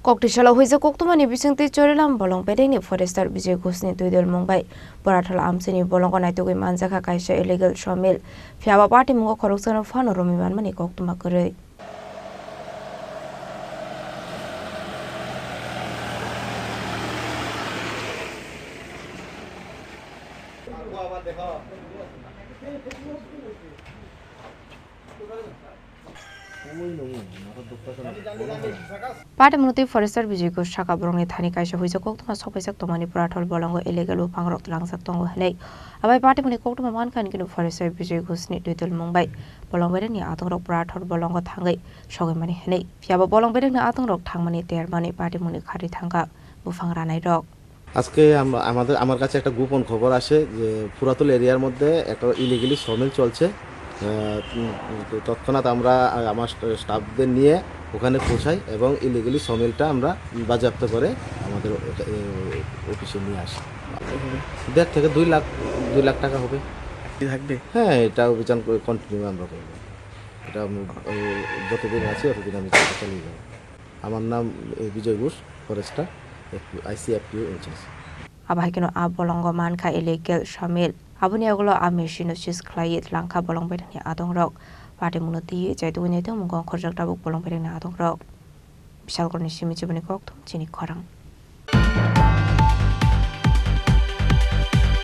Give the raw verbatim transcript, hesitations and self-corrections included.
Koktisalo huijak koktwmani bisingtwi Chorilam bolong bedengni forester Bijoy Ghoshni twi dulmung bai Borathal amchaini bolongo naitugwi manjakha kaisa illegal sawmill. Phiyaba patimungo khoroksano phano romwi manmani koktwma kwrwi. Patimungni twi forester Bijoy Ghosh saka borokni thani kaisa huijak koktwma sokpaijak tongmani Borathal bolongo illegal buphangrok tlangjak tongo hwnwi. Abai patimungni koktwma mankha hwnwi forester Bijoy Ghoshni twi dulmung bai bolong bedengni adongrok Borathal bolongo thangwi sogwi mani hwnwi. Phiyaba bolong bedengni adongrok thangmani termani patimungni khari thangkha buphang ranairok. আজকে আমরা, আমাদের, আমার কাছে একটা গোপন খবর আসে যে ফুরাতুল এরিয়ার মধ্যে একটা ইলিগালি সমিল চলছে। আহ, উম, তো তৎক্ষণাৎ আমরা, আহ, আমার স্টা-, স্টাফদের নিয়ে ওখানে পৌঁছাই এবং ইলিগালি সমিলটা আমরা বাজেয়াপ্ত করে আমাদের ওটা, এ, অফিসে নিয়ে আসি। দেড় থেকে দুই লাখ, দুই লাখ টাকা হবে। কি থাকবে? হ্যাঁ, এটা অভিযান করে কন্টিনিউ আমরা করবো। এটা আমি, আমি যতদিন আছি, ততদিন আমি চেষ্টা চালিয়ে যাবো। আমার নাম, এ, বিজয় ঘোষ, ফরেস্টার, এফপিও, আইসিএফপিও in charge. Abo hai kheno a bolongo mankha illegal sawmill. Aboni yagulo a machine no seize khlaiwi tlangkha bolong bedengni adongrok. Patimungno twiwi chaitugwi naitugmung ongkhorjak tabuk bolong bedengni adongrok. Bishalkorni simi chiboni kokthum chini khorang.